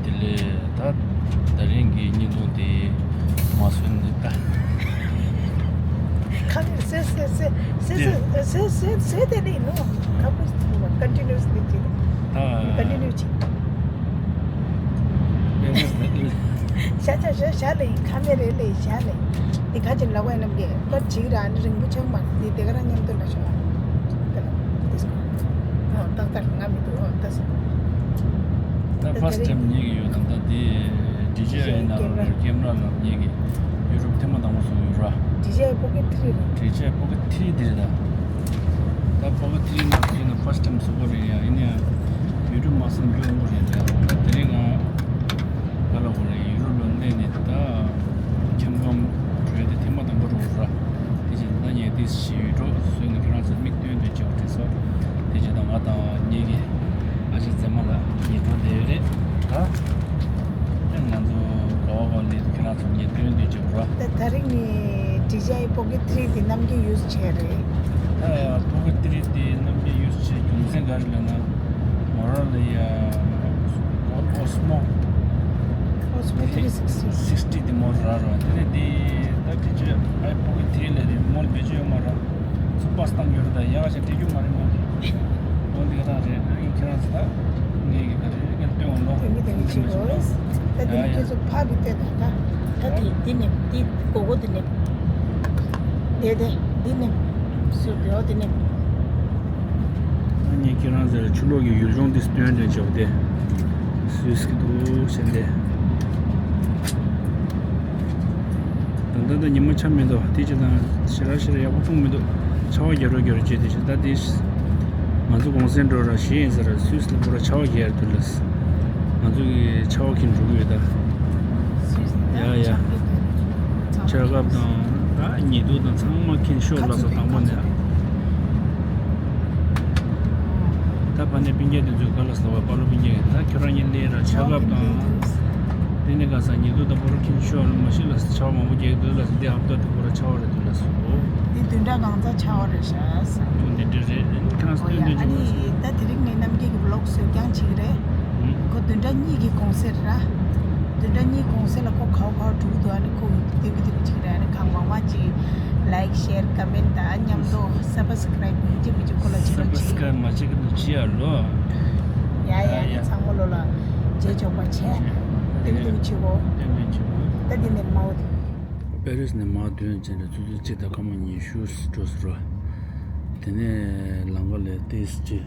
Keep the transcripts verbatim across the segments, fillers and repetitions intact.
དེ་ལས་ད་ད་རིང་གི་བརྙན་ཐུང་དེ་མ་སོན་ནི་ད། ཁ་ནས་སེ་སེ་སེ་སེ་སེ་སེ་སེ་སེ་དེ་ནི་ནོ། ཁ་པོ་ཀོན་ཊི་ནུ་ཨས་ལི་ཅིག་ད་ཀོན་ཊི་ནུ་ཅིག་ཤ་ཤ་ཤ་ཤ་ལེ་ཁ་མེ་རེ་ལེ་ཤ་ལེ། དེ་ཁ་ཅིག་ལ་བའི་རྣམས་ཀྱི་སྐབས་ཅིག་ར་ནི་རིང་པོ་ཆགས་མ་དེ་དེ་ག་རང་མཉམ་དུ་ལ་ཤོག་ཨ། ཏག་ཏག་ང་མི་འདུག་ཨ་ཏག་ས། ད་ཕར་སི་ཊེམ་ཉེ་གི་ཡོད་དམ། ད་དེ་ཌི་ཇེ་ཨའི་ནང་ལ་ཀེམ་ར་ལ་ཉེ་གི་ཡུ་རོབ་ཐེངས་མ་དང་པོ་སོང་ཡོད་ར། ཌི་ཇེ་ཨའི་པོ་ཀེཊ་ཐི་རི་རེད། ཌི་ཇེ་ཨའི་པོ་ཀེཊ་ཐི་རི་དེ་རེད་ད། ད་པོ་ཀེཊ་ཐི་རི་ནང་ཡིན་ན་ཕར་སི་ཊེམ་བཟོ་གི་རེད་ཡ། ཡིན་ན་ཡང་ཡུ་ཊུབ་མ་སོང་རྒྱུ་འོང་གི་རེད་ད། ད་དེ་རིང་ང་ག་ལ་གོ་རེད། ཡུ་རོབ་ལ་སླེབས་ནས་ད་ཁྱམས་ཁམས་བྲོས་ཏེ་ཐེངས་མ་དང་པོ་འགྲོ་གི་ར། དེ་བྱས་ད་ངས་དེ་ཞི་བའི་འགྲོ་བཟོས་ནས་ཁྱེད་རང་ཚོར་མིག་སྟོན་སྟོན་བྱེད་དགོས་དྲན་སོང་། དེ་བྱས་ད་ང་དང་ངེད་ཀྱི་ཨ་ཅེ་མཛེས་མ་ལགས་ཉེ་འགྲོ་བསྡད་ཡོད་རེད་ད། ང་ཚོ་ག་བ་ག་ལས་ཁྱེད་རང་ཚོ་ངས་སྟོན་སྟོན་བྱེད་དགོས་ར། ད་ད་རིང་ནི་ཌི་ཇེ་ཨའི་པོ་ཀེཊ་ཐི་རི་དེ་རྣམ་རྒྱལ་ཡུས་བྱས་རེད། ད་པོ་ཀེཊ་ཐི་རི་དེ་རྣམ་རྒྱལ་ཡུས་བྱས་རྒྱུ་མཚན་ག་རེ་ལབ་ན། མོ་ར་ལ་ཡ་ཨོ་སི་མོ། ཨོ་སི་མོ་ཐི་རི་སིག་སི་ཊི། སིག་སི་ཊི་དེ་མོ་ར་ར། དེ་ནས་དེ་ད་ཌི་ཇེ་ཨའི་པོ་ཀེཊ་ཐི་རི་ལས་དེ་མོ་ལ་བེད་སྤྱོད་ཡོད་མ་ར། ཚུགས་པ་སྟངས་ཡོད་རེད་ད། ཡག་ཞིག་སྤྲད་རྒྱུ་མ་རེད་མ་གི། འོ་འདི་ག་རང་རེད། ཨ་ཡིན་ཁྱེད་རང་ཚོ་ད་ངས་ཀྱི་ག་རེ་རེད་ཀྱང་སྟོན་འོང་ནོ། སྟོན་གྱི་སྟོན་གྱི་ཕྱིན་རོགས། ད་འདི་ནི་ཁྱེད་ཚོ་ཕ་གི་ལྟོས་དང་ད། ད་འདི་འདི་ནི་འདི་སྒོར་སྒོར་འདི་ནི། དེ་དེ་འདི་ནི། སུ་འདི་འོ་འདི་ནི། ཨ་ནི་ཁྱེད་རང་ཚོར་ཕྱི་ལོགས་ཀྱི་ཡུལ་ལྗོངས་འདི་སྟོན་སྟོན་བྱས་པ་དེ། སུས་ཀྱི་འདུག་ཟེར་ཏེ། ད་ལྟ་ད་ཉི་མ་ཆགས་མི་འདུག་དེ་ཅི་དང་ཞེ་དྲག་ཞེ་དྲག་ཡག་པོ་མཐོང་མི་འདུག་ཆར་པ་རྒྱག་རོགས་རྒྱག་རོགས་བྱས་ཏེ་ཞེ་ད་དེ། ང་ཚོ་གུང་སེང་འགྲོ་ར་ཞེ་ཡིན་ཟེར་ར། སུད་སི་ལ་པོ་ར་ཆར་པ་རྒྱག་ཡར་དུ་ལ། ང་ཚོ་གི་ཆར་པ་ཁྱེར་འགྲོ་གི་ཡོད་ད། ཡ་ཡ། ཆར་སྐབས་དང་ད་ཉི་གདུགས་དང་ཚང་མ་ཁྱེར་ཤོག་ལ་སོགས་དང་པོ་ནས། ད་ཕ་ནས་སྤུན་ཀྱག་དེ་ཚོས་ག་ལ་ཟེར་བ། པ་ལོ་སྤུན་ཀྱག་ད་ཁྱོད་རང་གཉིས་སླེབས་ར་ཆར་སྐབས་དང་། དེ་ནས་ག་ས་ཉི་གདུགས་དང་པོ་རུ་ཁྱིམ་ཤོར་ལ་མ་ཤི་ལ་ཆར་པ་མང་པོ་རྒྱག་གི་འདུག་ལ་འདི་ཧབ་ཏ་དུ་པོ་ར་ཆར་པ་རེད་འདུག་ལ་སོ། འདི་བདུན་ཕྲག་གང་ཙམ་ཆར་པ་རེད་ཤག་ཟེར། འདི་འདྲ་རེད། ཁྱེད་རང་ཨོ་ཡ། སྟོན་དུ་ཨ་འཇུག་ནི་ད་དེ་རིང་ནས་རྣམ་རྒྱལ་གྱི་ཝི་ལོག་བཟོས་རྐྱང་བྱེད་ཀྱི་རེད། ཁོ་བདུན་ཕྲག་གཉིས་ཀྱི་གུང་སེང་ར། བདུན་ཕྲག་གཉིས་གུང་སེང་ལ་ཁོ་ག་བ་ག་བ་འགྲོ་གི་འདུག་ཨ་ནི་ཁོ་སྡོད་ཀྱི་སྡོད་ཀྱི་བྱེད་ཀྱི་རེད། ཨ་ནི་གང་མང་མང་ཅིག་ལའིག་ཤེར་ཀ་མེན་ད་མཉམ་དུ་སབ་སི་ཀ་རའིབ་ཡིན་གཅིག་མིན་གཅིག་ཁོ་ལ་བྱེད་རོགས་བྱེད། སབ་སི་ཀ་རའིབ་མ་བྱེད་ཀྱི་འདུག་བྱེད་ཡ་ལོ། ཡ་ཡ་ཡ། ཡ་ཡ། ཚང་མ་ལོ་ལ་རྗེས་ཆོག་པ་བྱས། སྟོན་ཀྱི་སྡོད་ཀྱི་བྱེད་གོ། སྟོན་ཀྱི་བྱེད་གོ། ད་འདི་ནས་མའོ་དེ། པེ་རིས་ནས་མར་ཐོན་བྱས་ནས་ཆུ་ཚོད་གཅིག་དང་སྐར་མ་ཉི་ཤུ་འགྲོ་སོང་ར། དེ་ནས་ལམ་ཁ་ལ་ཏོག་ཙམ་ཅིག་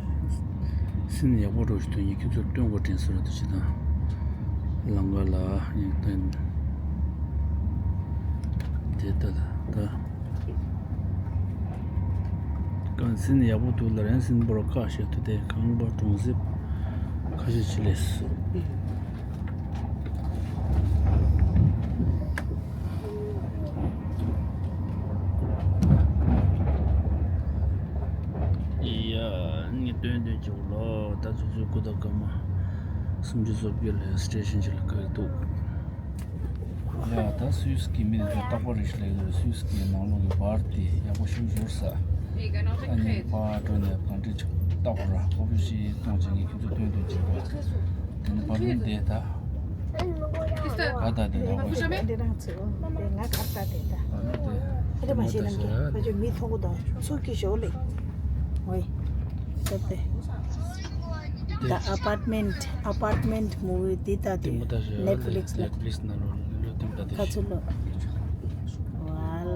སིན་ཡག་པོ་འདྲ་ཞིག་ཐོན་ཡིན། ཁྱེད་ཚོར་སྟོན་དགོས་དྲན་སོང་ར། དེ་བྱས་ཙང་ལམ་ཁ་ལ་ཡིན་ཏན་དེ་ལྟ་ལ་ད་གང་སིན་ཡག་པོ་འདུག་ལ་རན་སིན་པོ་ར་བཀག་བཞག་ཐུབ་དེ་གང་པ་གྲོང་གསེབ་ཁ་ཤས་ཅིག་ལས། ཡ། ངས་སྟོན་སྟོན་བྱེད་དགོས་ལོ། ད་ཆུ་ཚོད་དགུ་དང་སྐར་མ་སུམ་ཅུ་སོ་བརྒྱད་ལ་སི་ཊེ་ཤན་ཅིག་ལ་བཀག་འདུག་ཡ། ད་སུད་སི་གི་མི་དེ་ཚོ་རྟག་པར་རེ་ཞིག་ལས་ཡོད་རེད། སུད་སི་གི་ནང་ལོགས་ཀྱི་བར་དེ་ཡག་པོ་ཞིག་འབྱོར་ས། ཨ་ནི་པར་འགྲོ་ནས་གང་འདྲ་ཅིག་རྟག་པར་ཁོ་པའི་ཤི་གཏོང་བྱེད་ངས་ཁྱེད་ཚོ་སྟོན་སྟོན་བྱེད་དགོས། དེ་ནི་བར་ལུང་དེ་ད། ག་ད་དེ་ད་བར་ལུང་། འདི་རང་ཚོ་དེ་ང་གར་ད་དེ་ད། བར་ལུང་དེ། ཨ་རེ་མ་ཤེས་ནམ་གྱི་ཕ་ཆོས་མི་ཐོག་གུ་ད་ཚུགས་ཀྱི་ཞོག་ལེ། ཝེ། ད་དེ། The Apartment, Apartment movie འདི་ལྟ་དུས་Netflix ལ། Netflix ནང་ལོ་ལོ་དེ་ལྟ་དུས། ཁ་ཚུར་ལོ། ཝ་ལ།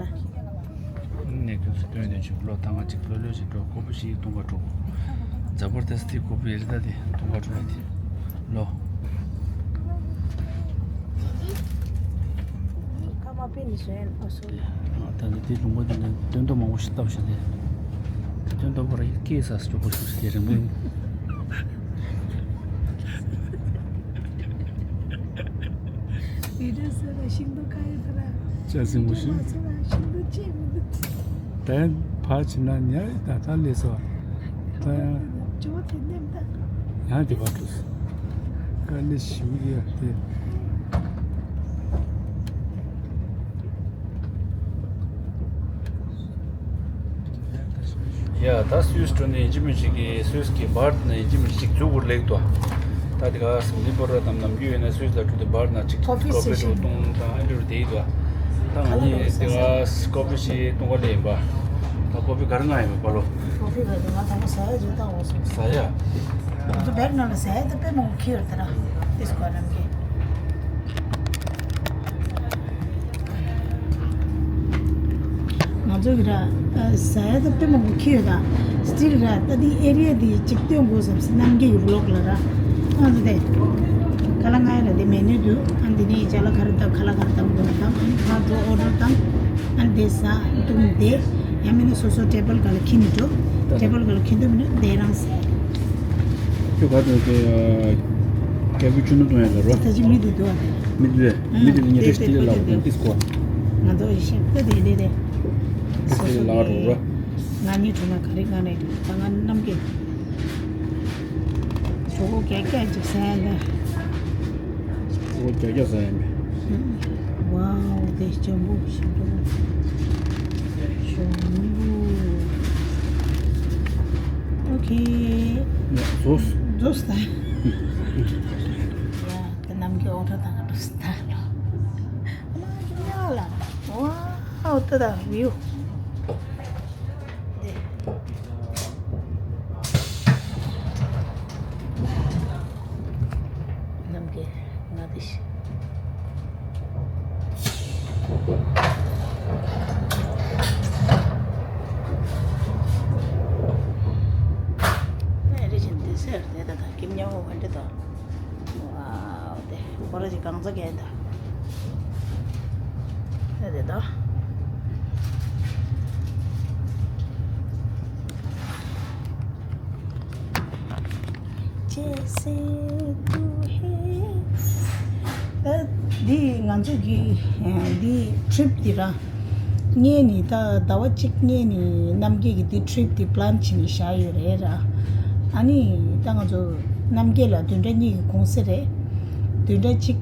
ནས་ཁྱོད་ཚོ་སྟོན་དོན་ཞིག་ལོ་ད་ང་གཅིག་ལོ་ལོ་ཞིག་འགྲོ། ཁོ་པོ་ཞིག་ཐུང་ག་འགྲོ། ཛ་བར་དསྟི་ཁོ་པོ་ཡི་རི་ད་དེ་ཐུང་ག་འགྲོ་དེ་ལོ། ཁ་མ་པེ་ནི་སོན་ཨོ་སོ། ད་ནི་དེ་ལུང་པ་དེ་ནི་སྟོན་ཐོག་མང་པོ་ཞིག་བཏབ་ཞིག་དེ། སྟོན་ཐོག་པར་སྐྱེས་ས་སུ་གྲོགས་པོ་ཞིག་དེ་རིང་པོ་ཡིན། བི་ཌི་ཡོ་ཟེར་ན་ཤིང་སྡོང་ཁ་ཡོད་དེ་ལ། ལྕགས་སྲིན་མོ་བི་ཌི་ཡོ་ཞིག་མ་ཟེར་ན་ཤིང་སྡོང་ཅིག་མི་འདུག་དེ་ཕར་ཕྱིན་ན་ཉལ་ད་ལྟ་ལས་སོ། ད་ཡང་ཇོ་དེ་ནེམ་ད། ཡང་དེ་བར་དུ་དཀའ་ལས་ཞིག་ཡོད་དེ། ཡ་ད་སུད་སི་འགྲོ་ནས་ཡིན་གཅིག་མིན་གཅིག་གི་སུད་སི་གི་བར་དུ་ནས་ཡིན་གཅིག་མིན་གཅིག་འཛུགས་དགོས་ལེགས་དོ། ད་དེ་ག་ཟིན་ལི་པོ་ར་དང་ནམ་རྒྱུན་ཡོད་ན་སུད་ལ་འགྲོ་དུས་བར་ན་གཅིག་ཀོ་ཕི་སི་ཊེ་ཤན་གཏོང་དང་ཨ་འདྲ་རུ་དེ་ཡིན་དོ། ད་ང་གཉིས་དེ་ག་ཀོ་ཕི་ཞིག་གཏོང་ག་ལས་ཡིན་པ། ད་ཀོ་ཕི་ག་རེ་མངགས་ཡིན་པ་པ་ལོ། ཀོ་ཕི་བས་དེ་ང་དང་པོ་ཟ་ཡ་ཅིག་བཏང་འོང་སོང་། ཟ་ཡ། ང་ཚོ་བེག་ནང་ལ་ཟ་ཡ་དེ་དཔེ་མང་པོ་ཁྱེར་ཡོད་དེ་ར། ཏིས་ཀོ་རམ་གྱི། ང་ཚོ་གི་ར། ཟ་ཡ་ད་དཔེ་མང་པོ་ཁྱེར་ཡོད་ད། སི་ཊིལ་ར་ད་འདི་ཨེ་རི་ཡ་འདི་གཅིག་སྟོན་དགོས་བསམ་སི་རྣམ་རྒྱལ་གྱི་བི་ལོག་ལ་ར། ང་ཚོ་དེ། ཁ་ལག་ང་ཡ་ལ་དེ་མེ་ནུ་འདུག་ཨ་འདི་ནས་ཅ་ལག་ག་རེ་བཏང་ཁ་ལག་ག་རེ་བཏང་དགོས་ན་བཏང་ཨ་ནི་ཕར་འགྲོ་ཨོ་ཌར་བཏང་། ཨ་ནི་དེ་ཟ་འཐུང་དེ། ཡང་མིན་ན་སོ་སོ་ཊེ་བལ་ག་ལ་ཁྱེར་ནས་འགྲོ། ཊེ་བལ་ག་ལ་ཁྱེར་འདུག་མིན་ན་དེ་རང་ཟ། ཁྱོད་ག་ཚོད་ཀྱི་ཀེ་བུ་ཆུ་ནུ་གཏོང་ཡ་ལ་རོ། ད་ཅི་མི་དེ་འདུག་ཨ་དེ། མི་དེ་མི་དེ་ཉེ་རེ་སྟི་ལ་ལ་གོ་ཏིས་ཀོ། ང་ཚོ་ཡི་ཤེས་ད་དེ་དེ་དེ། སོ་སོ་ལ་རོ་རོ། ང་ནི་གྲོ་ན་ག་རེ་ག་ནས་ད་ང་རྣམ་རྒྱལ། གྲོ་གོ་རྒྱག་རྒྱག་ཅིག་ཟ་ཡ་ད། གྲོ་གོ་རྒྱག་རྒྱག་ཟ་ཡ་མེད། ཝའོ་དེ་ཅམ་པོ་ཞིག་འདུག་ཞོ་མི་བུ། ཨོ་ཁེ། ཟོས། ཟོས་ད། ཡ་ད་ནམ་གྱི་ཨོ་ཁྲ་ད་ང་འགྲོ་ས་ད་ལོ། ཨ་མ་ཡ་ལ། ཝའོ་ད་ད་བིའུ། དེ། ནམ་གྱི་ང་དེ་ཤི། ཨེ་རེ་བཞིན་དེ་སེར་དེ་ད་ད་ཀིམ་ཉམ་འོ་བ་འདྲི་ད། ཝའོ་དེ་ཁོ་ར་ཅིག་གང་ཚ་གན་ད། དེ་དེ་ད། जैसे तू है། ད་འདི་ང་ཚོ་གི་འདི་ཊི་རིབ་འདི་ར། ངས་ནི་ད་ཟླ་བ་གཅིག་ངས་ནི་རྣམ་རྒྱལ་གྱི་འདི་ཊི་རིབ་འདི་པི་ལན་བྱེད་ནི་བཞག་ཡོད་རེད་ར། ཨ་ནི་ད་ང་ཚོ་རྣམ་རྒྱལ་ལ་བདུན་ཕྲག་གཉིས་ཀྱི་གུང་སེང་རེད། བདུན་ཕྲག་གཅིག་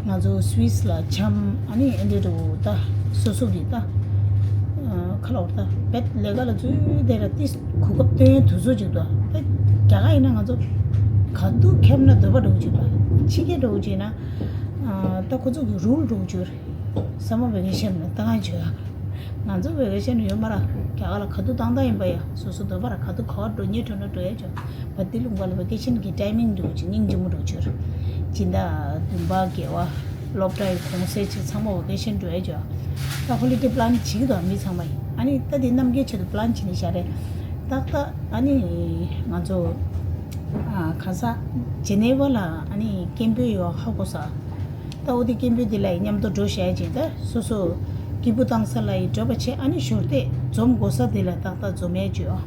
ང་ཚོ་སུད་སི་ལ་འཁྱམ་ཨ་ནི་ཨེ་འདྲ་འགྲོ་ད་སོ་སོ་གི་ད་ཁ་ལོ་ད་བེད་ལས་ཀ་ལ་འཛུལ་བསྡད་ར་ཏིས་གོ་སྐབས་སྟོན་དུས་ཚོད་ཅིག་ཏུ་ད་རྒྱ་གར་ཡིན་ན་ང་ཚོ་ག་དུས་འཁྱམ་ན་འདོད་པ་འགྲོ་གི་ཅིག་ད་ཕྱི་རྒྱལ་འགྲོ་གི་ཅིག་ན་ད་ཁོ་ཚོ་གི་རུལ་འགྲོ་གི་ཅིག་རེད། སམ་མར་ཝེ་ཀེ་ཤན་ནི་ད་གང་བྱོས་ཡ། ང་ཚོ་ཝེ་ཀེ་ཤན་ཡོད་མ་ར། རྒྱ་གར་ལ་ག་དུས་བཏང་བཏང་ཡིན་པ་ཡ། སོ་སོ་འདོད་པ་ར་ག་དུས་ག་བར་འགྲོ་སྙིང་བྲོ་ན་འགྲོ་ཡ་ཅོ། བ་འདི་ལུང་པ་ལ་ཝེ་ཀེ་ཤན་གྱི་ཊའི་མིང་འདུག་ཅིག་སྙིང་རྗེ་མོ་འགྲོ་ཅོ་ར། སྤྱི་ཟླ་བདུན་པ་བརྒྱད་པ་སློབ་གྲྭ་ཡི་གུང་སེང་ཅིག་ཚང་མ་ཝེ་ཀེ་ཤན་འགྲོ་ཡ་ཅོ། ད་ཧོ་ལི་ཌེ་པི་ལན་བྱེད་ཀྱི་འདུག་མི་ཚང་མ་ཡིན། ཨ་ནི་ད་འདི་རྣམ་རྒྱལ་ཆེད་དུ་པི་ལན་བྱེད་ནི་ཤ་རེད། ཏག་ཏག་ཨ་ནི་ང་ཚོ་ཨ་ག་ས་ཇེ་ནེ་ཝ་ལ་ཨ་ནི་སྐད་འབོད་ཡོད་ཧ་གོ་ས། ད་འོ་དེ་སྐད་འབོད་དེ་ལ་ཡི་མཉམ་དུ་འགྲོ་བྱས་ཅིག་ད་སོ་སོ་སྐད་འབོད་བཏང་ས་ལ་ཡི་འགྲོ་བ་བྱས། ཨ་ནི་ཞོར་དེ་འཛོམས་དགོས་ས་དེ་ལ་ཏག་ཏག་འཛོམས་ཡས་བྱོས།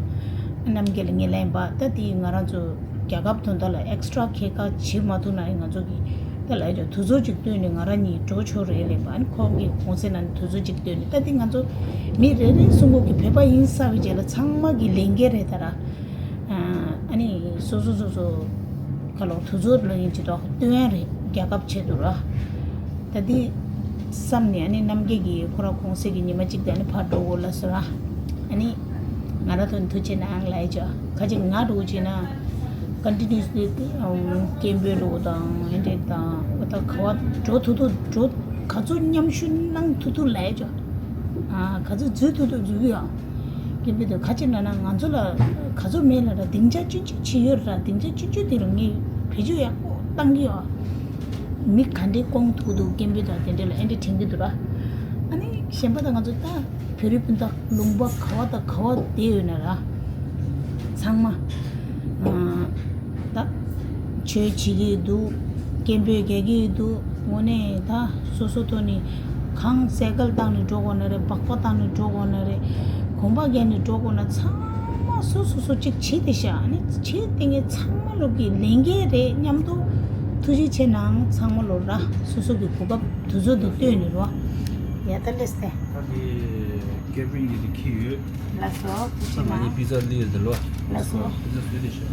རྣམ་རྒྱལ་ལ་ངེས་ལེན་པ་ད་དེ་ང་རང་ཚོ་རྒྱལ་ཁབ་དོན་དག་ལ་ཨེག་སི་ཊྲ་ཁྱད་ཁ་བྱེད་མ་ཐུབ་ན་ཡི་ང་ཚོ་གི་ད་ལ་ཡི་དུས་ཚོད་ཅིག་བཏོན་ནས་ང་རང་གཉིས་འགྲོ་ཆོག་རེད་ལེ་བ། ཨ་ནི་ཁོང་གི་གུང་སེང་ནང་ནས་དུས་ཚོད་ཅིག་བཏོན་ནས། ད་དེ་ང་ཚོ་མི་རེ་རེ་གསུང་གོ་གི་བོད་པ་ཡིན་ས་བའི་རྗེས་ལ་ཚང་མ་གི་ལས་འགན་རེད་ད་ར། ཨ་ནི་སོ་སོ་སོ་སོ་ཁ་ལོ་དུས་ཚོད་ལ་ཡིན་ཅི་ཏོག་སྟོན་ཡ་རེད། རྒྱལ་ཁབ་ཆེད་དུ་ར། ད་འདི་བསམ་ནས་ཨ་ནི་རྣམ་རྒྱལ་གྱིས་ཁོ་ར་གུང་སེང་གི་ཉི་མ་གཅིག་དེ་ཨ་ནི་ཕར་འགྲོ་དགོས་ལ་སོ་ར། ཨ་ནི་ང་ར་ཐོན་ཐུགས་ཆེ་ནའང་ལ་ཡི་ཅོ་ཁ་ཅིག་ང་འགྲོ་ཅེ་ན་ཀོན་ཊི་ནིའུ་སི་ལི་སྐད་འབོད་འགྲོ་དང་ཨེ་འདྲས་དང་འོ་ད་ག་བ་འགྲོ་ཐུག་ཐུག་འགྲོ་ག་ཚོད་མཉམ་ཞུགས་གནང་ཐུག་ཐུག་ལ་ཡི་ཅོ། ཨ་ག་ཚོད་འཛུལ་ཐུག་ཐུག་འཛུལ་གི་ཡོད། སྐད་འབོད་དེ་ག་ཅི་ན་ན་ང་ཚོ་ལ་ག་ཚོད་མེད་ལ་ར་སྡིངས་ཆ་ཆུང་ཆུང་ཅིག་ཡོད་ར། སྡིངས་ཆ་ཆུང་ཆུང་དེ་ལ་ངས་བེད་སྤྱོད་ཡག་པོ་བཏང་གི་ཡོད། མི་ག་འདྲའི་སྐོང་ཐུག་འདུག་སྐད་འབོད་དང་དེ་འདྲ་ལ་ཨེ་འདྲ་དྲན་གི་འདུག་ར། ཨ་ནི་གཞན་པ་དང་ང་ཚོ་ད་བོད་རིགས་སྤུན་ཟླ་ལུང་པ་ག་བ་དང་ག་བ་བསྡད་ཡོད་ན་ར་ཚང་མ་ཨ། ད་ཆོས་བྱེད་ཀྱི་འདུག་སྐད་འབོད་རྒྱག་གི་འདུག་དངོས་གནས་ད་སོ་སོ་ཐོག་ནས་གང་སེ་ཀལ་བཏང་ནས་འགྲོ་དགོས་ན་རེད། སྦག་སྦག་བཏང་ནས་འགྲོ་དགོས་ན་རེད། གོམ་པ་བརྒྱབ་ནས་འགྲོ་དགོས་ན་ཚང་མ་སོ་སོ་སོ་གཅིག་བྱེད་དེ་ཤག་ཨ་ནི་བྱེད་དེ་ངས་ཚང་མ་ལོག་གི་ལས་འགན་རེད། མཉམ་དུ་ཐུགས་རྗེ་ཆེ་གནང་། ཚང་མ་ལོག་ར་སོ་སོ་གི་གོ་སྐབས་དུས་ཚོད་དུ་བཏོན་ནས་རོ། ཡ་ད་ལེས་ཏེ། ད་ནི་ཀེ་བིན་གྱི་དེ་ཁྱི་ཡོད། ལགས་སོ། ཐུགས་རྗེ་ཆེ་གནང་། ང་ནི་པི་ཛ་ལི་ཡོད་དེ་ལོ། ལགས་སོ། པི་ཛ་བཟོས་དེ་ཤག་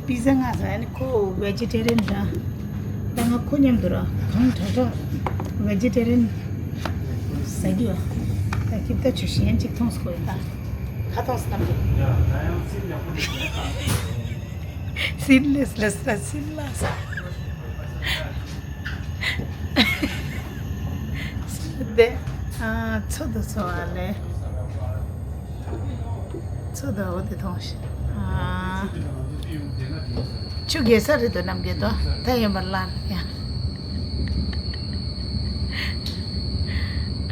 པི་ཛ་ང་ཟ་ནི་ཁོ་ཝེ་ཇི་ཊེ་རི་ཡན་ར། ད་ང་ཁོ་མཉམ་དུ་ར་གང་དྲག་དྲག་ཝེ་ཇི་ཊེ་རི་ཡན་ཟ་རྒྱུ་ཡོད། ད་ཁྱིམ་ད་ཆུ་ཤེན་ཅིག་མཐོང་སོང་ཡོད་ད། ཁ་མཐོང་སོང་ནམ་གྱི། ཡ་ད་ཡང་སིན་ལེ་ཁོ་ནི་ཟ་ད། སིན་ལེ་སི་ལེ་སི་ལེ་སིན་ལ་ཟ། དེ། ཨ། ཚོ་དུ་ཚོ་བ་ལས། ཚོ་དུ་འོ་དེ་མཐོང་ཤིག་ཨ། ཆུ་རྒྱས་ས་རེད་དོ། རྣམ་རྒྱལ་དོ། ད་ཡོན་པར་ལར་ཡ།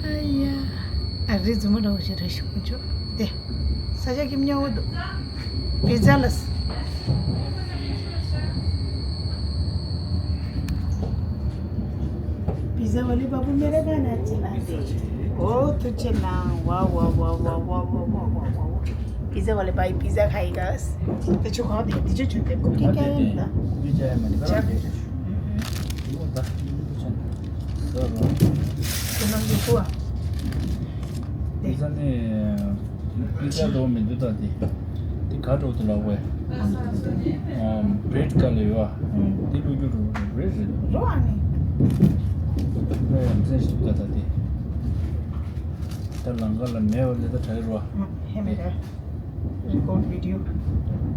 ཨ་ཡ། ཨ་རི་རྫུན་མ་འདྲ་བོ་ཞིག་རེད་ཤག་ཁོང་ཚོ། དེ། ས་ཆ་གི་སྨྱོ་བོ་འདུག་པི་ཛ་ལ། पिज़्ज़ा वाले बाबू मेरा गाना चला दे। ओ तो चला। वाह, वाह, वाह। पिज़्ज़ा वाले भाई पिज़्ज़ा खाएगा। तो छुपा दे, दीजिए छुपे। कुकिंग क्या है इनका? कुकिंग क्या है मैंने बना दिया। हम्म। वो था। तो नाम लिखो आप। पिज़्ज़ा ने पिज़्ज़ा दो में दो था दी। ཏི་ག་འགྲོ་དུ་ལ་ཝེ། ཨམ། བྲེད་ག་ལེ་ཡོ། ཨ། ཏི་ལུ་གུ་རུ་བྲེད་རེད། རོ་ཨ་ནི། ལ་ཡང་མཚན་ཞིག་ག་ད་ཏི། ད་ལང་ག་ལ་མེ་བ་ལེ་ད་གྲ་རོ། ཧེ་མེ་ར། རི་ཀོར་ཌི་བི་ཌི་ཡོ།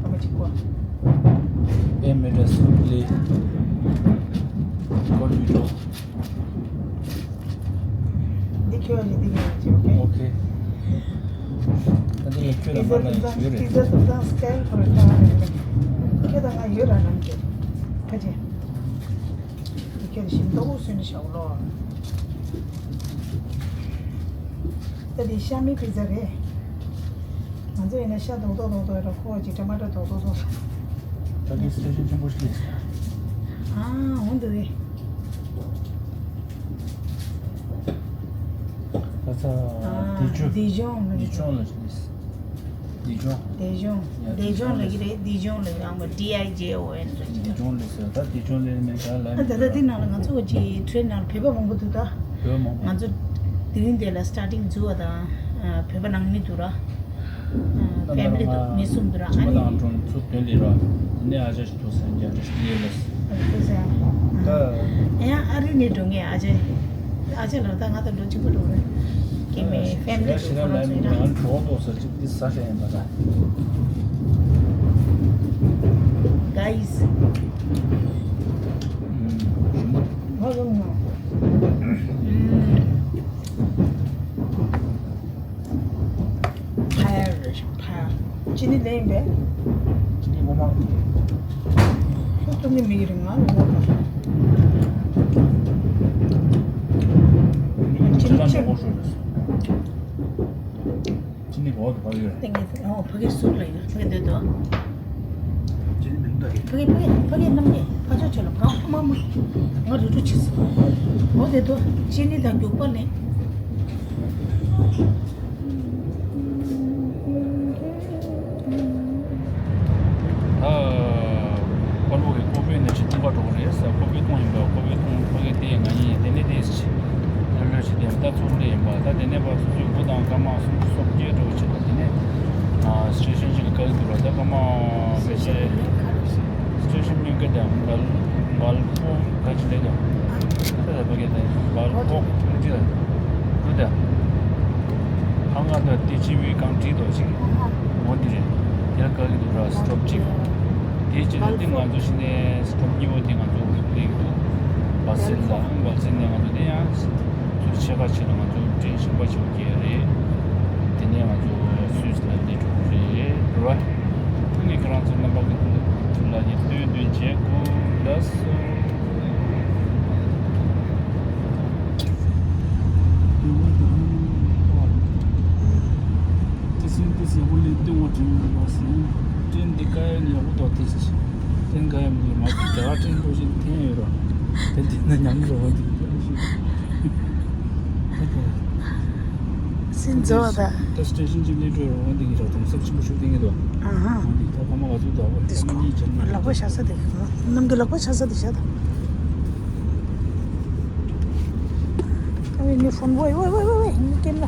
ཨ་མ་ཅིག་གོ། ཨེ་མེ་ར་སུ་ལེ། རི་ཀོར་ཌི་བི་ཌི་ཡོ། འདི་ཁྱོད་ཀྱི་འདི་ཡོད་ཅིག་ཨོ་ཁེ། ཨོ་ཁེ། ད་འདི་ཁྱོད་ལ་མ་ལ་ཡོད་རེད། ཁྱོད་དང་ང་ཡོད་ར་ནམ་གྱི། ཁ་ཅིག་འདི་ཁྱོད་ཞིམ་མདོག་སུན་ཞའོ་ལོ། ད་འདི་ཤ་མེད་པི་ཛ་རེད། ང་ཚོ་ཡིན་ན་ཤ་རྡོག་རྡོག་རྡོག་རྡོག་ར། ཁོ་ཅིག་ཊ་མ་ཊོ་རྡོག་རྡོག་རྡོག་རྡོག་ད་འདི་སི་ཊེ་ཤན་ཆེན་པོ་ཞིག་རེད། ཨ། འོང་འདུག་རེད། ད་ཚ། ཨ། ཌི་ཇོང་། ཌི་ཇོང་ལ་ཌི་ཇོང་ལ་ཞིག་ཌི་ཇོང་། ཌི་ཇོང་། ཡ། ཌི་ཇོང་ལ་གི་རེད། ཌི་ཇོང་ལ་ཡང་ཌི་ཨའི་ཇེ་ཨོ་ཨེན་རེད། ཌི་ཇོང་ལ་ཟེར། ད་ཌི་ཇོང་ལ་མེད་ག་ལ། ཨ། ད་ད་འདི་ནང་ལ་ང་ཚོ་གི་ཊེ་རེན་ནང་ལ་བོད་པ་མང་པོ་འདུག་ད། བོད་མང་པོ། ང་ཚོ་དེ་རིང་དེ་ལ་སི་ཊར་ཊིང་འཛུགས་པ་དང་། ཨ། བོད་པ་ནང་མི་འདུག་ར། ཨ། ཕེ་མི་ལི་འདུག་མི་གསུམ་འདུག་ར། ཨ་ནི། ཁྱིམ་པ་དང་འགྲོ་ཚུར་དོན་ལས་ར། དེ་ནས་ཨ་ཅག་ཞིག་ཐུག་སོང་། རྒྱ་འདྲ་ཞིག་ལས་ལ། ཐུག་སོང་། ད། ཡང་ཨ་རི་ནས་འགྲོ་མཁན་ཨ་ཅག་ཨ་ཅག་ལ་ད་ང་དང་འགྲོ་གཅིག་པ་འགྲོ་རེད། ཀྱེ་མེ་ཕེ་མི་ལི་ཞེ་དྲག་ལ་མི་འདུག་ང་གྲོགས་ཏོག་ས་ཅིག་འདི་ཟ་ཤ་ཡིན་པ་ད། ག་ཡིས། ཨུམ། ཞིམ་པོ། ཨུམ། ཕར་རེད། ཕར། ཅི་ནི་ལེན་པས། ཅི་ནི་ངོ་མ། ཁྱོད་ཚོ་ནི་མི་རིང་ང་ལོ། ཅི་ནི་ཅི། ཅི་ནི་གོ་དུ་བ་ཡོད། ཏིང་ངེ་འོ་ཕ་གི་སུག་ལ་ཡོད། ཕ་གི་འདོད་དོ། ཕ་གི་ཕ་གི་ཕ་གི་རྣམ་གཉིས་ཕ་ཚོ་ཆོ་ལ་ཕ་མ་མ། ང་རུ་རུ་ཆི་སི། འོ་དེ་དོ། ཅི་ནི་དང་རྒྱུག་པ་ལེན། ཨ། དཔའ་བོ་གི་ཀོ་པའི་ནས་ཆི་ཐུང་པ་འགྲོ་གི་རེད་ཟེར། ཀོ་པའི་ཐུང་ཡིན་པ། ཀོ་པའི་ཐུང་ཕ་གི་དེ་ང་ཡིན། དེ་ནས་དེ་ལྷོད་ལྷོད་བྱེད་དེ་ད་ཚུར་སླེབས་ཡིན་པ། ད་དེ་ནས་ཕར་སོ་སོའི་སྒོ་དང་སྐར་མ་སུམ་ཅུ་སོ་བརྒྱད་འགྲོ་བྱེད་པ། དེ་ནས་ཨ་སི་ཊེ་ཤན་ཅིག་གི་བཀག་འདུག་ར། ད་སྐར་མ་ཕལ་ཆེར་སི་ཊེ་ཤན་གཉིས་ཀ་དང་བལ་བལ་ཀོ་ག་ཅི་ལེ་དང་། ད་ད་ཕ་གི་དེ་བལ་ཀོ་ཅི་ལ་འདུག་ད། ཧ་ང་ད་དེ་ཅི་བི་གང་བྲིས་འདུག་ཅིག་འོ་འདི་རེད། དེ་ལ་བཀག་གི་འདུག་ར། སི་ཊོབ་གཅིག་དེ་རྗེས་ལ་འདི་ང་ཚོ་གཞི་ནས་སི་ཊོབ་གཉིས་པ་དེ་ང་ཚོ་སླེབས་ཀྱི་འདུག་བལ་སེལ་ལ། བལ་སེལ་ནས་ང་ཚོ་དེ་ཡང་ཚུར་ཕྱེད་ཀ་ཕྱེད་ལ་ང་ཚོ་ཊེན་ཤིང་པ་ཆེ་བ་བརྒྱད་རེད། དེ་ནས་ང་ཚོ་སུད་སི་ལ་སླེབས་འགྲོ་གི་རེད། རེད་བ། ཨ་ནི་ཁྱེད་རང་ཚོ་རྣམ་པ་གི་ཐུགས་ལ་ཡིད་རྟོན་རྟོན་བྱེད་དགོས་ལགས་སོ། ཏི་སིན་ཏི་སི་ཡག་པོ་ལས་སྟོན་བ་དྲན་ཡོད་པ་སེ། ཏྲེན་འདི་ཀ་ཡ་ནི་ཡག་པོ་འདུག་ཏི་སི། ཏྲེན་ཀ་ཡ་མི་མ་ཏི་རྒྱ་གར་ཏྲེན་འགྲོ་བཞིན་འཐེན་ཡོད་ར། ཏེ་འདི་ན་ཉམས་རོ་འདི་ཀ་ཡ་ཞིག་སིན་ཛོ་ད། ད་སི་ཊེ་ཤན་གཅིག་སླེབས་འགྲོ་རོ་འདི་གི་ར་དུང་སབ་ཆེན་པོ་ཞུ་དེ་ངེས་དོ། ཨ་ཧ། འདི་ད་ཁ་མ་ག་ཚོད་འདུག་ཨ་ཁ་མ་གཉིས་ཅན་ལག་པ་བཞག་ས་དེ་ག་ནམ་གི་ལག་པ་བཞག་ས་དེ་བཞག་ད། ཨ་ནི་ཕོན་ཝེ་ཝེ་ཝེ་ཝེ་ཝེ་ནི་ཀེམ་ར།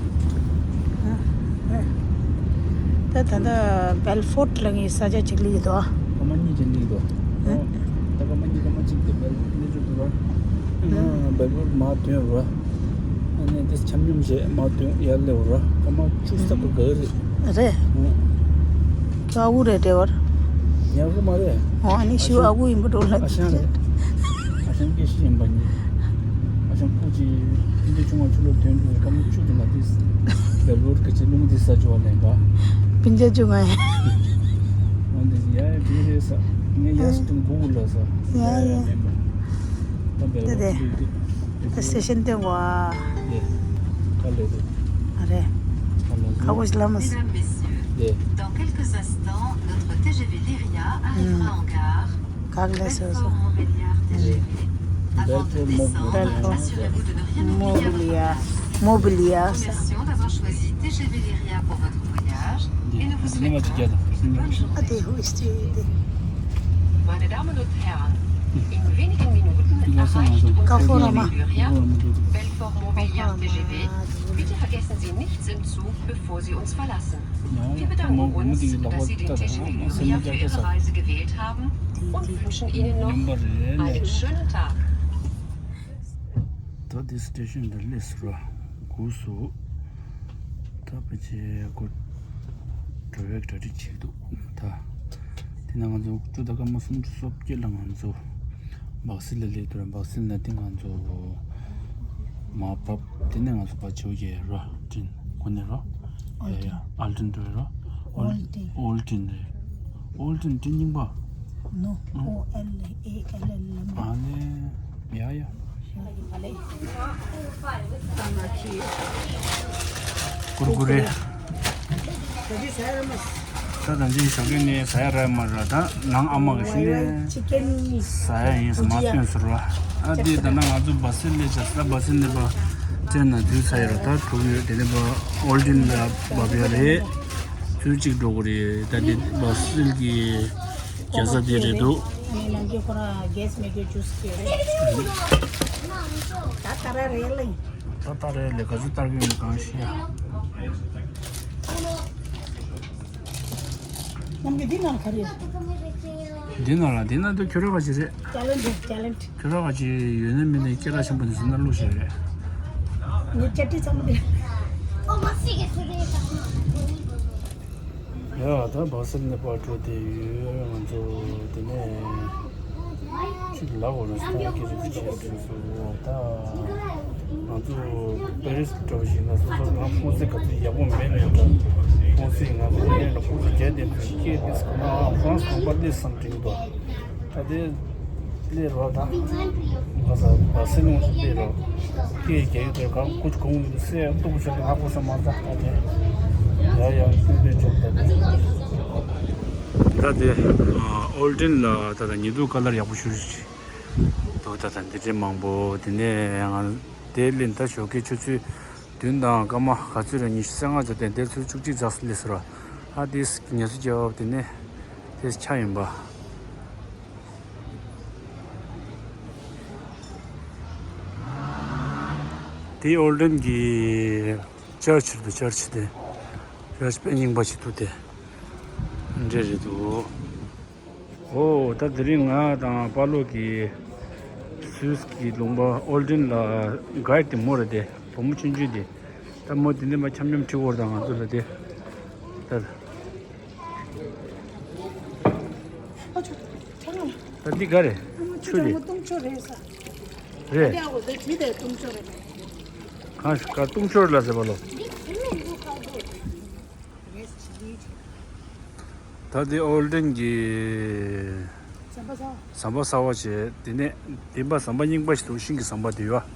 ད་ད་ལྟ་བེལ་ཕོར་ལ་ངའི་ས་ཆ་གཅིག་སླེབས་ཀྱི་འདུག་ཨ། སྐར་མ་གཉིས་ཅན་སླེབས་ཀྱི་འདུག་ཨ། ད་སྐར་མ་གཉིས་སྐར་མ་གཅིག་དེ་བེལ་ཕོར་སླེབས་ཀྱི་འདུག་ར། ཨ་ནི་བེལ་ཕོར་མར་ཐོན་ར། ཨ་ནི་དེ་ཆམ་ཉམས་བྱས་མར་ཐོན་ཡར་སླེབས་ར། སྐར་མ་བཅུ་ཙམ་ག་རེ་རེད། རེད། ཨ་ཁུ་རེད་འདྲེ་བར། ཉལ་ཁུ་མ་རེད། ཨོ་ཨ་ནི་ཤི་བ་ཨ་ཁུ་ཡིན་པ་འགྲོ་ལ། ཨ་ཞང་རེད། ཨ་ཞང་སྐད་ཤི་ཡིན་པ་ཉིད། ཨ་ཞང་ཁུ་ཅི་ཕི་འདི་ཆུང་བ་ཆུ་ལོ་དོན་དུ་ ལ་ལོར་ག་ཅི་ལུང་འདི་ས་ཅོ་ལེན་པ། པིན་ཅ་ཅུ་ང་ཡ། འོན་ཏེ་ཡ་ཡ་འདི་རེད་ས། ངས་ཡ་སི་ཏུང་གུ་གུ་ལ་ས། ཡ་ཡ་ཡ། མེན་པ། ད་བེ་ཏེ་ཏེ། ལོར་ད་སི་ཊེ་ཤན་སྟེང་བ། ཡེ། ཁ་ལེ་ཏེ། ཨ་རེ། ཁ་ལེ་ཏེ། ཁ་བོ་ཤི་ལ་མ་སི། ཡེ། Dans quelques instants, notre T G V Lyria arrivera en gare. ག་ལེ་སོ་སོ། Belfort Montbéliard T G V. Avant de descendre, assurez-vous de ne rien oublier à votre arrivée. Montbéliard. Nous vous remercions d'avoir choisi T G V Lyria pour votre voyage et nous vous souhaitons une bonne journée. ཨ་དེ་ཧུ་སི་ཏི་དེ། Meine Damen und Herren, in wenigen Minuten erreicht uns T G V Lyria, Belfort Montbéliard T G V. Bitte vergessen Sie nichts im Zug, bevor Sie uns verlassen. Wir bedanken uns, dass Sie den T G V Lyria für Ihre Reise gewählt haben und wünschen Ihnen noch einen schönen Tag. ད་འདི་སི་ཊེ་ཤན་འདི་སླེབས་སོང་ར། སྒུག་སོང་། ད་ཕལ་ཆེར་ཁོ་འགྲོ་བའི་གྲ་སྒྲིག་བྱེད་འདུག་ད། དེ་ནས་ང་ཚོ་བཅུ་དང་སྐར་མ་སུམ་ཅུ་སོ་བརྒྱད་ལ་ང་ཚོ་སྦག་སིལ་ལ་སླེབས་འདུག་ར། སྦག་སིལ་ནས་དེ་ང་ཚོ་མར་བབས། དེ་ནས་ང་ཚོ་ཕར་ཆེའུ་རྒྱལ་ར་ཏིན་གོ་ནས་ར། ཡ་ཡ་ཨོལ་ཏིན་འགྲོ་ར། ཨོལ་ཨོལ་ཏིན། ཨོལ་ཏིན་རེད། ཨོལ་ཏིན་ཏིན་རྙིང་པ། ནོ། ཨོ་ཨེལ་ཨེ་ཨེལ་ཨེལ་ལ་མ། ཨ་ནི། ཡ་ཡ། ཀུར་ཀུ་རེ། ད་ད་ཅི་ཞོགས་ཀས་ནས་ཟ་ཡ་རག་མ་རག་ད་ནང་ཨ་མ་གི་ཤི་ནས་ཟ་ཡ་ཡིན་ཟེར་མ་སྟོན་ཟེར་བ། ཨ་དེ་ད་ན་ང་ཚོ་སྦག་སིལ་ལས་བྱ་ས་སྦག་སིལ་ནས་པ་ཅན་ན་དུས་ཚ་ཡོད་ར། ད་གྲོགས་ཡོད་དེ་ནས་པ་ཨོལ་ཏིན་ལ་བབས་ཡ་རེད། ཚུལ་གཅིག་འགྲོ་གི་རེད། ད་དེ་སྦག་སིལ་གི་རྒྱལ་ས་དེ་རེད་འདུག་ཨ་ནི་ནང་གི་ཁོ་རང་གེ་སི་མེད་རྒྱུ་ཇུས་ཀྱི་རེད། ད་ད་ར་རེད་ལེ། ད་ད་རེད་ལེ་ག་ཚོད་ལྟར་གི་ཡིན་གང་ཤེས་ཡ། ནམ་གི་འདི་ནང་ག་རེ། འདི་ནང་ལ་འདི་ནང་དུ་ཁྱོད་ར་ག་ཅི་རེད། ཅ་ལན་ཅི་ཅ་ལན་ཅི། ཁྱོད་ར་ག་ཅི་ཡོད་ན་མིན་ན་སྐད་གྲགས་ཆེན་པོ་འདི་ཚོ་ན་བླུགས་ཤེས་རེད། ངས་ཅ་ཏི་ཚང་མ་དེ། ཡ་ད་སྦག་སིལ་ནས་ཕར་འགྲོ་བསྡད་ཡོད་ང་ཚོ། དེ་ནས་ཅིག་ལབ་དགོས་རེད། ས་སྐད་ཆ་དེ་བྱས་དུས་སུ་ད་ང་ཚོ་པེ་རིས་འགྲོ་བཞིན་ན་སོ་སོ་ང་ཧྥོང་སི་ག་ཚོད་ཡག་པོ་མེད་ནས་འདྲ། ཧྥོང་སི་ང་ཚོ་ནས་ལ་ཁུག་ཏུ་བརྒྱབ་བསྡད་དུས་སྐད་དེ་ང་ཧྥོང་སི་གོམ་པ་སླེབས་སམ་དྲན་འདུག་ད་དེ་སླེབས་རོགས་དང་། ཁ་ས་བ་སེ་ལོང་སླེབས་རོགས། སྐད་རྒྱག་ཡུལ་དེར་གང་ཁུ་གོང་གི་སེ་ཡང་སྟུག་ཆ་ལ་ཧ་གོ་ས་མ་ད་ད་དེ། ཡ་ཡང་སྟུག་དེ་ཆོག་ད་དེ། ད་དེ་ཨོལ་ཏིན་ལ་ད་ད་ཉི་གདུགས་ཁ་ལར་ཡག་པོ་ཞུ་ཞུ་ཞིག་འདུག་ད་ད་འདི་འདྲའི་མང་པོ་དེ་ནས་ང་དེ་ལེན་ད་ཞོགས་ཀའི་ཆུ་ཚོད་བདུན་དང་སྐར་མ་ག་ཚོད་རེད། ཉི་ཤུ་རྩ་ལྔ་ཙམ་དེ་འདིར་ཚོད་བཅུ་གཅིག་ཙམ་སླེབས་སོང་ར། ཨ་དེས་ངལ་གསོ་རྒྱག་དེ་ནས་དེས་ཆ་ཡིན་པ། དེ་ཨོལ་ཏིན་གྱི་ཅར་ཆི་འདུག་ཅར་ཆི་དེ། ཅར་ཆི་དཔེ་རྙིང་པ་ཞིག་འདུག་དེ། འདྲ་རེད་འདུག་ཨོ་ད་དེ་རིང་ང་དང་པཱ་ལོ་གི་སུད་སི་གི་ལུང་པ་ཨོལ་ཏིན་ལ་གྷའིཌ་དེ་མོ་རེད་དེ། བུ་མོ་ཆུང་ཆུང་དེ། ད་མོ་དེ་ནས་མ་འཆམ་འཆམ་ཁྲིད་འོར་དང་ང་ཚོ་ལ་དེ། ད། ཨ་ཆོ། ཆ་ང་། ད་འདི་ག་རེད། ཨ་མ་ཆུ་ཆུ་ཆ་རེད། ང་ཏུང་ཆོ་རེད་ས། རེད། འདི་ཨ་གོ་ཟེ་ཆི་དེ་ཏུང་ཆོ་རེད། གང་ཞིག་ག་ཏུང་ཆོ་རེད་ལ་ཟེར་བ་ལོ། འདི་ཨ་མ་འདི་ཁ་དོ། རེད་ཆི་འདི་ཆི། ད་འདི་ཨོལ་ཏིན་གྱི་ཟམ་པ་ས། ཟམ་པ་གསར་བ་བྱས། དེ་ནས་དེ་པ་ཟམ་པ་རྙིང་པ་ཞིག་འདུག་ཤིང་གི་ཟམ་པ་དེ་ཡོད།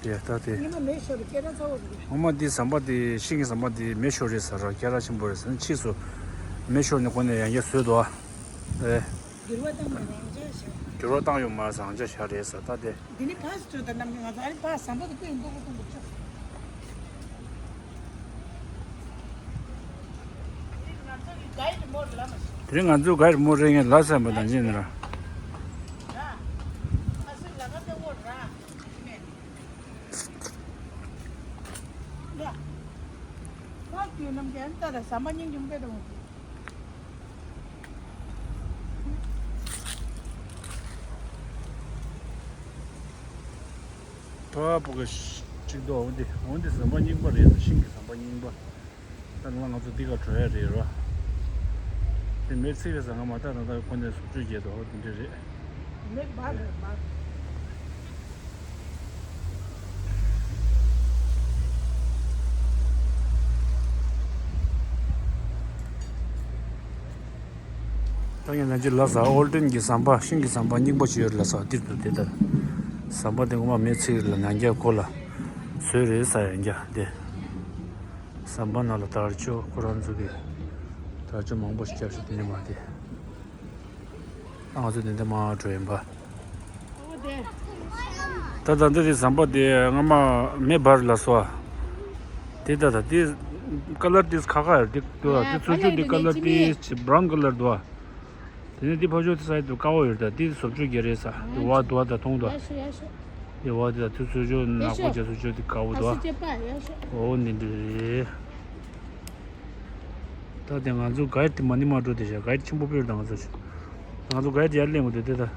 དེ་ད་དེ། ཉི་མ་མེ་ཤོར་སྐད་གྲགས་ཚ་བོ་རེད། ངོ་མ་འདི་ཟམ་པ་དེ་ཤིང་གི་ཟམ་པ་དེ་མེ་ཤོར་རེད་ཟེར་ར། སྐད་གྲགས་ཆེན་པོ་རེད་ཟེར་ན་ཕྱིས་སུ་མེ་ཤོར་ནས་གོ་ནས་ཡང་བསྐྱར་བཟོས་འདུག་ཨ། ཨེ། འགྱུར་བ་བཏང་མ་རེད་ཡང་བསྐྱར་བཞག་འགྱུར་བ་བཏང་ཡོད་མ་རེད་ཟེར་ཡང་བསྐྱར་བཞག་རེད་ཟེར་ད་དེ། འདི་ནི་ཕ་སི་ཐོས་དང་རྣམ་ཀུན་ང་ཚོ་ཨ་རི་ཕ་ཟམ་པ་དེ་ཀུན་མདོག་པོ་མཐོང་གི་ཆོག་དེ་རིང་ང་ཚོའི་ག་རེ་མོ་རེ་ངན་ལ་སེམས་པ་དང་ཅི་ནི་ར། ཕ་བུ་ག་གཅིག་ཏུ་འོང་དེ་འོང་དེ་ཟམ་པ་རྙིང་པ་རེད་ཟེར། ཤིང་གི་ཟམ་པ་རྙིང་པ། ད་ནང་ང་ཚོ་འདི་ག་འགྲོ་ཡ་རེད་རོ། དེ་མེ་ཚིག་རེད་ཟེར། ང་མ་ད་ད་ད་ཁོ་ནས་སུབ་ཆུ་རྒྱས་དོ་དེ་འདྲ་རེད། མེ་བར་རེད་བར། ངས་ན་ཅི་ལབ་ས་ཨོལ་ཏན་གྱི་ཟམ་པ་ཤིང་གི་ཟམ་པ་རྙིང་པ་ཞིག་ཡོད་ལབ་ས་འདིར་འདུག་དེ་ལྟར། ཟམ་པ་དེ་ངོ་མ་མེ་ཚིག་ལ་ན་རྒྱ་གོ་ལ་བཟོས་རེད་ས་ཡ་རྒྱ་དེ། ཟམ་པ་ནང་ལ་དར་ལྕོག་ཁོ་རང་ཚོ་གི་དར་ལྕོག་མང་པོ་ཞིག་བརྒྱབ་ཤག་དེ་ནས་མ་དེ། ང་ཚོ་དེ་འདྲ་མར་འགྲོ་ཡིན་པ། ད་ད་འདི་དེ་ཟམ་པ་དེ་སྔ་མ་མེ་འབར་ལ་སོ། དེ་ད་ད་དེ་ཀ་ལར་དེ་ཁ་ཁ་ཡར་དེ་དུ་དེ་ཚུར་ཕྱོགས་དེ་ཀ་ལར་དེ་བྷ་རའུན་ཀ་ལར་འདུག་དེ་ནས་དེ་ཕ་ཕྱོགས་དེ་ས་ཡ་དུ་དཀར་པོ་ཡོད་ད་དེ་བཟོ་བཅོས་རྒྱག་རེད་ས་དེ་བ་དུ་བ་ད་མཐོང་དུ། དེ་བ་དེ་ད་དུ་ཚུར་ཕྱོགས་ནག་པོ་བྱ་ཚུར་ཕྱོགས་དེ་དཀར་པོ་དུ། འོ་འདི་འདྲ་རེད། ད་དེ་ང་ཚོ་གའེ་ཌི་དེ་མ་ཎི་མ་འགྲོ་དེ་བྱ་གའེ་ཌི་ཆེན་པོ་དཔེར་དང་ང་ཚོ་ང་ཚོ་གའེ་ཌི་ཡར་ལེན་དགོས་དེ་དེ་ད།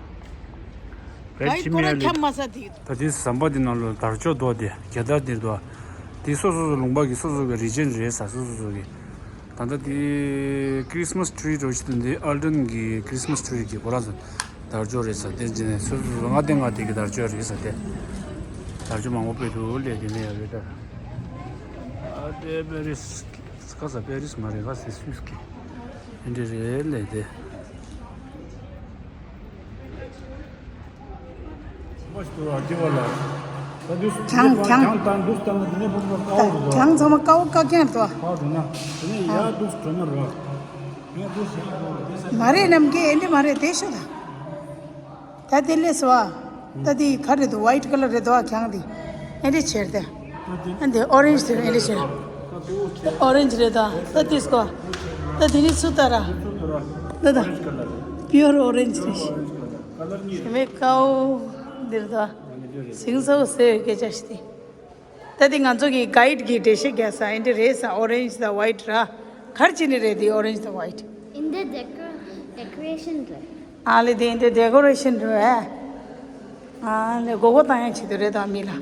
གའེ་ཌི་ཆེན་མོ་ཡར་ལེན། ད་དེ་ཟམ་པ་དེ་ནང་ལ་དར་ལྕོག་འདུག་དེ་རྒྱལ་དར་དེ་འདུག་དེ་སོ་སོ་སོ་ལུང་པ་གི་སོ་སོ་གི་རི་ཇན་རེད་ས་སོ་སོ་སོ་གི། ད་ལྟ་དེ་ཁྲི་སི་མ་སི་ཊི་རི་འགྲོ་ཞིག་དེ་འདི་ཨལ་ཏན་གི་ཁྲི་སི་མ་སི་ཊི་རི་གི་ཁོ་རང་ཚོ་དར་ལྕོག་རེད་ས་དེ་ཇི་ནས་སོ་སོ་སོ་ལྔ་སྟེང་ལྔ་དེ་གི་དར་ལྕོག་རེད་ས་དེ། དར་ལྕོག་མང་པོ་དཔེ་འདུག་ལས་དེ་ནས་ཡོད་རེད་ད། ཨ་དེ་པེ་རི་སི་ག་ས་པེ་རི་སི་མ་རེད་ག་སི་སུས་ཀི་ཨེ་འདྲ་རེད་ལས་དེ། གྱང་གྱང་གྱང་ཚང་མ་ཀའོ་ཀ་ཀྱང་དོ། མ་རེད་ནམ་གྱི་ཨེ་འདྲ་མ་རེད་དེ་ཤོད་ད། ད་དེ་ལས་སོ་ཨ། ད་དེ་ག་རེད་འདུག་ཝའི་ཊི་ཀ་ལར་རེད་འདུག་ཨ་གྱང་དེ། ཨེ་འདྲ་བྱེད་དེ། ཨ་འདི་ཨོ་རེན་ཇི་དེ་ཨེ་འདྲ་བྱེད། ཨོ་རེན་ཇི་རེད་ད། ད་དེ་སྐོ། ད་དེ་ནི་སུ་ད་ར། ད་ད། པིའུར་ཨོ་རེན་ཇི་རེད། ཞེ་མེད་ཀའོ། འདིར་ད། ཟིང་ཟོ་ཟེར་བའི་སྐད་ཆ་ཞིག་དེ། ད་དེ་ང་ཚོ་གི་གའེ་ཌི་གི་འགྲེལ་བཤད་རྒྱག་ས་ཨེ་འདྲ་རེད་ས་ཨོ་རེན་ཇི་དང་ཝའི་ཊི་ར། ག་རེ་བྱས་ནས་རེད་དེ་ཨོ་རེན་ཇི་དང་ཝའི་ཊི། In the decor- decoration རེད། ཨ་ལེ་དེ་འདི་ཌེ་ཀོ་རེ་ཤན་རེད། ཨ་ལེ་མགོ་སྐོར་བཏང་ཡག་ཆེད་དུ་རེད་ད་མི་ལ། ཨ་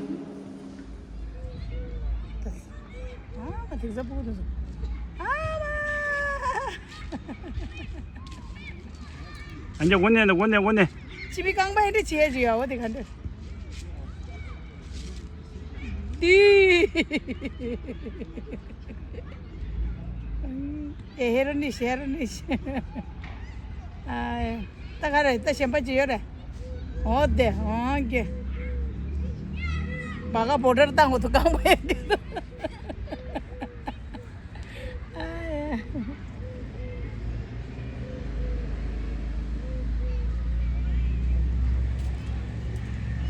མ་དེ་ཟ་པོ་དེ་ཟ། ཨ་མ། ཨ་ཉ་གོ་ནས་ནས་གོ་ནས་གོ་ནས། ཅི་མི་རྐང་པ་ཨེ་འདྲ་བྱས་ཅི་ཡ་འོ་དེ་ག་འདྲ། ཏི། ཨེ་ཧེ་རོ་ནི་ཤེ་རོ་ནི་ཤེ། ཨ་ད་ག་རེ་ད་གཞན་པ་ཅི་ཡོད་རེད། འོ་དེ་འོ་གེ། བ་ག་བོ་ཊར་བཏང་གོ་ཐུ་རྐང་པ་ཡོད་གེ།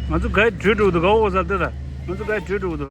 ང་ཚོ་ག་རེ་བྲོས་འགྲོ་གི་འདུག་ག་འོ་ཟ་དེ་ད་ང་ཚོ་ག་རེ་བྲོས་འགྲོ་གི་འདུག